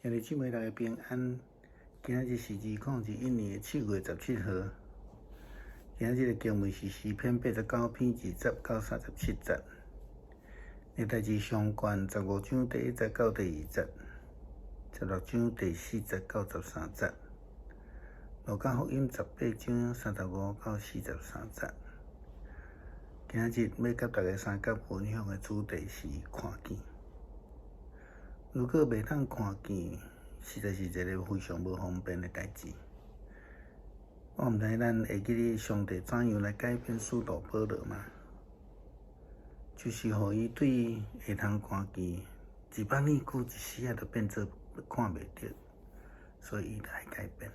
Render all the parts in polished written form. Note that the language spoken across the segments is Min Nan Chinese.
兄弟姊妹，大家平安。今仔日是2021年7月17號。今仔日的經文是詩篇89篇2節到37節。歷代志上卷15章第1節到第2節，16章第4節到13節。路加福音18章35到43節。今仔日欲佮大家相佮分享的主題是看見。如果袂當看見，實在是一个非常無方便的代誌。我毋知咱會記得上帝怎樣來改變使徒保羅嗎？就是予伊對會通看見，200年久一時仔就變做看袂著，所以伊就愛改變。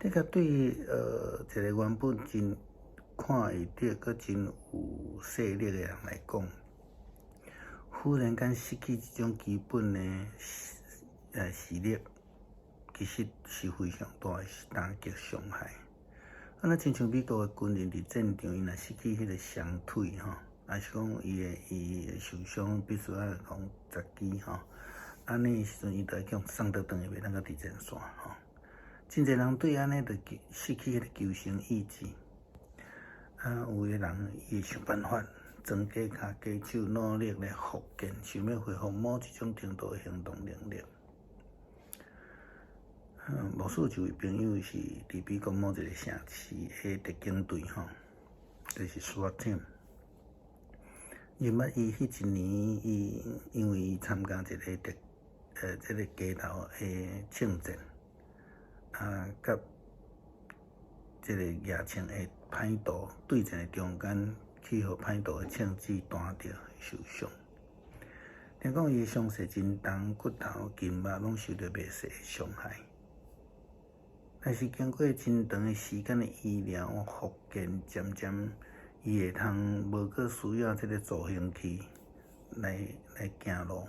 這個對一个原本真看會著、閣真有勢力的人來講，忽然間失去這種基本的視力，其實是非常大的打擊傷害。啊，若親像美國的軍人佇戰場，伊若失去彼个雙腿吼，抑是講伊受傷，必須愛予截肢吼，按呢時陣伊就愛去予送倒轉去，袂當閣佇前線吼。真濟人對按呢就失去彼个求生意志。啊，有的人伊會想辦法，裝假跤假手，努力來復健，想欲恢復某一種程度的行動能力。牧師有一位朋友是佇美國某一个城市的特警隊吼，就是 SWAT team。因捌伊彼一年，伊因為伊參加一个特這个街頭的槍戰，啊，佮這个舉槍的歹徒對戰的中間，去予歹徒的槍子彈著受傷。聽講伊的傷勢真重，骨頭、筋肉攏受著袂細的傷害。但是經過真長的時間的醫療復健，漸漸伊會通無閣需要這个助行器來行路。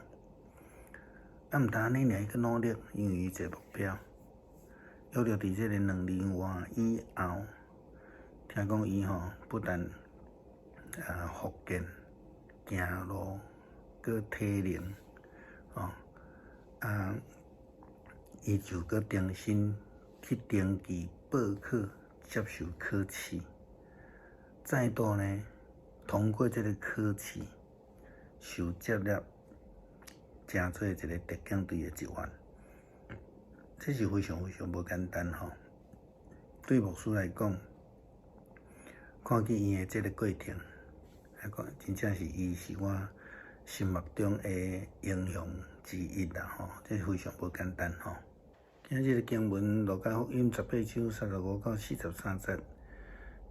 啊，毋但按呢爾，伊閣努力，因為伊一个目標，約著佇這个2年外以後，聽講伊吼不但復健、行路、閣體能，吼啊，伊就閣重新去登記報考接受考試，再度呢通過這个考試，受接納，成做一个特警隊的一員，這是非常非常無簡單吼。對牧師來講，看見伊的這个過程，來講真正是伊是我心目中的英雄之一啦吼，這是非常無簡單吼。今仔日的經文《路加福音》18章35到43節，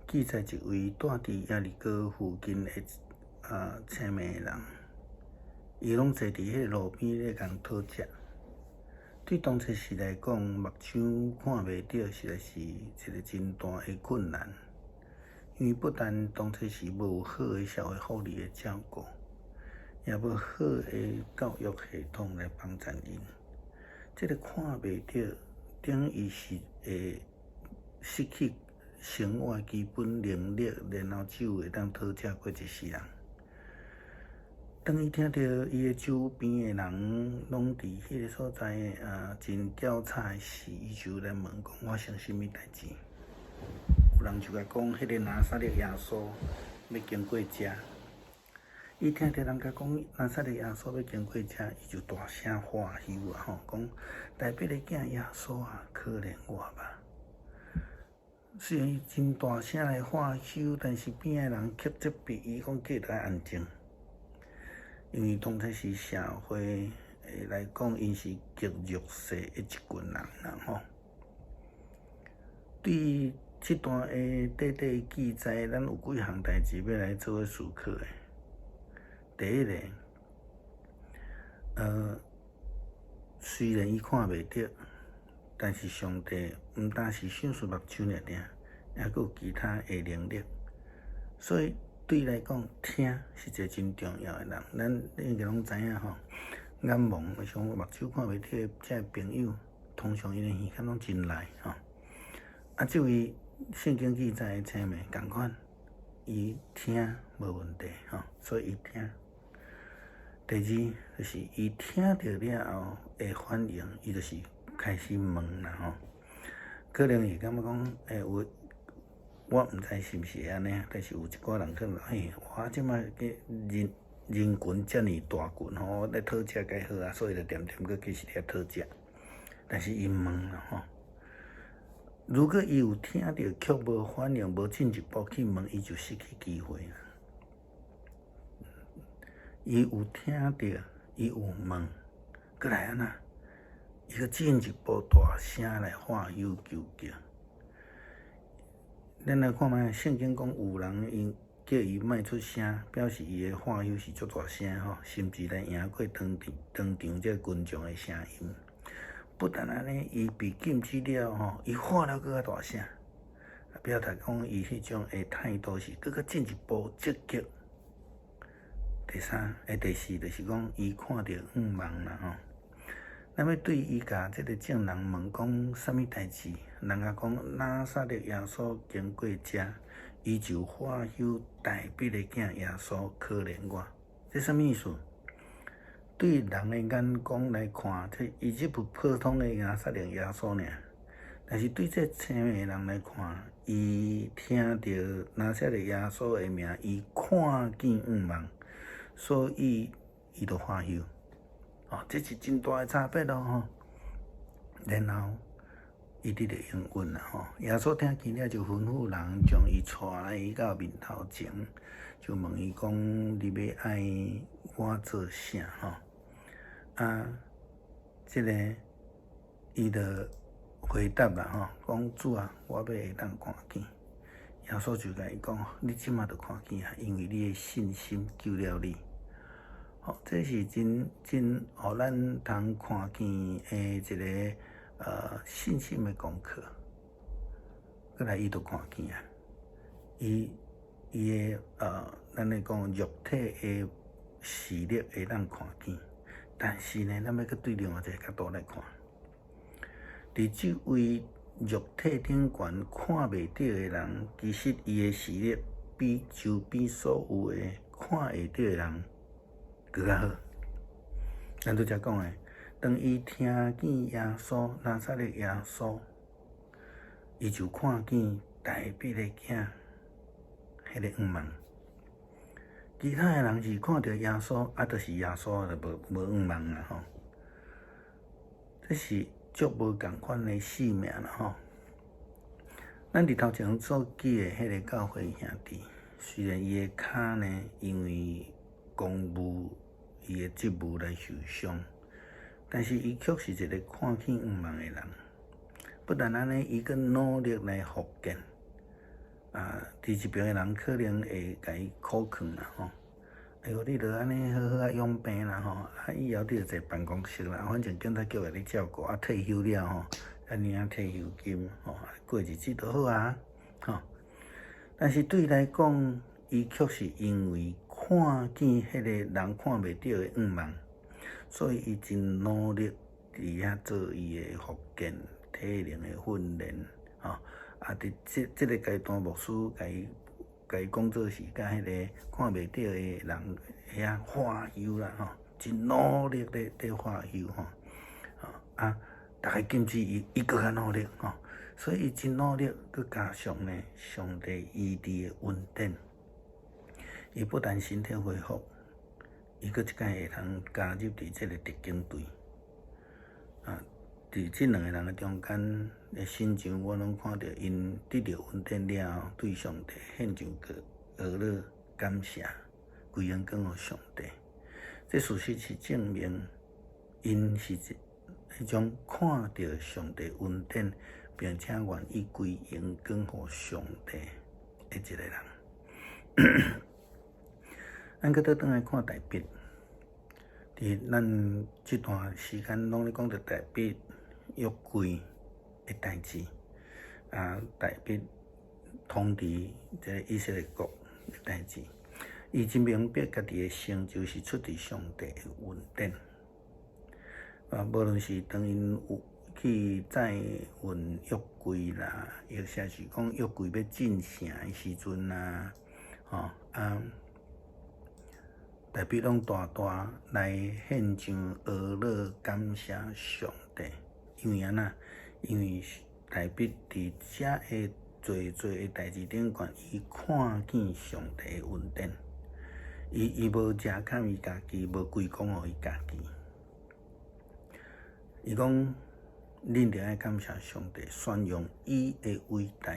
記載一位住佇耶利哥附近的青盲的人，伊攏坐佇彼个路邊咧共討食。對當初時來講，目睭看袂著，實在是一个真大的困難。因為不但當初時無好的社會福利的照顧，也無好的教育系統來幫助𪜶。這个看袂著，等於是會失去生活基本能力，然後只有會當討食過一世人。當伊聽著伊的周邊的人攏佇彼个所在啊，真叫吵時，伊就來問講：發生啥物代誌？有人就共講，彼个拿撒勒耶穌欲經過遮。伊聽著人共講拿撒勒耶穌欲經過遮，伊就大聲喝挾啊！吼，講大衛的囝耶穌啊，可憐我吧！雖然伊真大聲來喝挾，但是邊仔的人卻責備伊講叫伊愛安靜。因為當初時社會來講，𪜶是極弱勢的一群人啦吼。對這段的短短記載，咱有幾項代誌欲來做伙思考的。第一个，雖然伊看袂著，但是上帝毋但是賞賜目睭爾爾，猶閣有其他的能力。所以對伊來講，聽是一个真重要的人。咱應該攏知影吼，眼盲，像目睭看袂著的這个朋友，通常𪜶的耳孔攏真利吼。啊，這位聖經記載的青盲仝款，伊聽無問題吼，所以伊聽。第二，就是伊聽著了後的反應，伊就是開始問啦吼。可能會感覺講，有我毋知是毋是會按呢，但是有一寡人可能，嘿，我這擺人人群遮爾大群吼，我咧討食較好啊，所以就恬恬閣繼續佇遐討食。但是伊問啦吼，如果伊有聽著，卻無反應，無進一步去問，伊就失去機會啦。伊有聽著，伊有問，閣來按怎？伊閣進一步大聲來喝休求叫。咱來看覓，聖經講有人𪜶叫伊莫出聲，表示伊的喝休是足大聲吼，甚至來贏過當場當場這個群眾的聲音。不但按呢，伊被禁止了吼，伊喝了閣較大聲，表達講伊彼種的態度是閣較進一步積極。第三，第四就是講，伊看著向望啦吼。咱欲對伊共這个眾人問講啥物代誌，人共講拿撒勒耶穌經過遮，伊就喝休大衛的囝耶穌可憐我。這啥物意思？對人的眼光來看，這伊只是普通的拿撒勒耶穌爾。但是對這青的人來看，伊聽著拿撒勒耶穌的名，伊看見向望，所以伊就喝休。哦，這是真大的差別囉吼。然後伊得著應允啦吼。耶穌聽見了，就吩咐人將伊帶來到面頭前，就問伊講：你欲愛我做啥？吼？啊，這个伊就回答啦吼，講主啊，我欲會當看見。耶穌就共伊講：你這馬就看見啊，因為你的信心救了你。吼，這是真真予咱通看見的一个信心的功課。閣來伊就看見啊，伊伊的咱咧講肉體的視力會當看見，但是呢，咱欲閣對另外一个角度來看，佇這位肉體頂懸看袂著的人，其實伊的視力比周邊所有的看會著的人閣較好。咱拄才講的，當伊聽見耶穌拿撒勒耶穌，伊就看見大衛的囝彼个向望。其他的人是看著耶穌，啊，就是耶穌就無無向望啦吼。這是足無仝款的性命啦吼。咱佇頭前所記的彼个教會兄弟，雖然伊的跤呢，因為公務伊的職務來受傷，但是伊卻是一个看見向望的人。不但按呢，伊閣努力來復健。啊，佇一爿的人可能會共伊苦勸啦吼。哎喲，你著按呢好好仔養病啦吼，啊以後你著坐辦公室啦，反正警察局會咧照顧，啊退休了吼，啊領退休金吼，過日子就好啊，吼。但是對伊來講，伊卻是因為看見彼个人看袂著的向望，所以伊真努力佇遐做伊的復健體能的訓練，吼。啊，佇這這个階段，牧師共伊共伊講做是佮彼个看袂著的人遐喝休啦吼，真努力咧咧喝休吼，啊，逐个禁止伊，伊閣較努力吼，所以伊真努力，閣加上呢，上帝醫治的恩典，伊不但身體恢復，伊閣這擺會通加入佇這个特警隊，啊，佇這兩個人的中間的身上，我攏看著𪜶得著恩典了後，對上帝獻上個呵咾感謝，歸榮光予上帝。這事實是證明，𪜶是彼種看著上帝恩典，並且願意歸榮光予上帝的一个人。咱閣倒轉來看大衛，佇咱這段時間攏咧講著大衛約櫃的代誌，啊，大衛統治這個以色列國的代誌，伊真明白家己的成就是出佇上帝的恩典。啊，無論是當𪜶有去載運約櫃啦，抑或是講約櫃欲進城的時陣啊，吼啊，大衛攏大大來獻上哀樂感謝上帝，因為按怎？因為大衛佇遮个濟濟的代誌頂懸，伊看見上帝的恩典，伊無食崁伊家己，無歸功予伊家己。伊講，恁著愛感謝上帝，宣揚伊的偉大，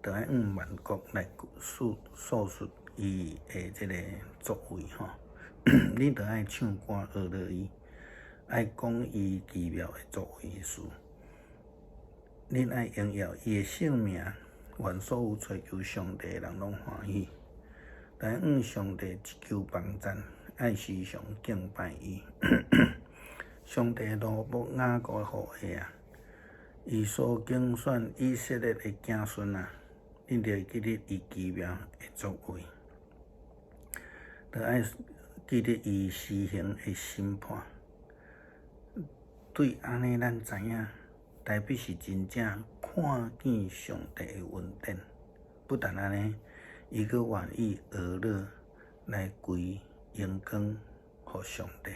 著愛向萬國來訴訴說伊的這个作為吼。恁著愛唱歌哀樂伊，愛講伊奇妙的作為事。恁愛榮耀伊的聖名，願所有追求上帝的人攏歡喜。來向上帝祈求幫贊，愛時常敬拜伊。上帝奴僕雅各的後裔啊，伊所揀選以色列的子孫啊，恁著會記得伊奇妙的作為，著愛記得伊施行的審判。對按呢，咱知影，大衛是真正看見上帝的恩典。不但按呢，伊閣願意哀樂來歸榮光予上帝。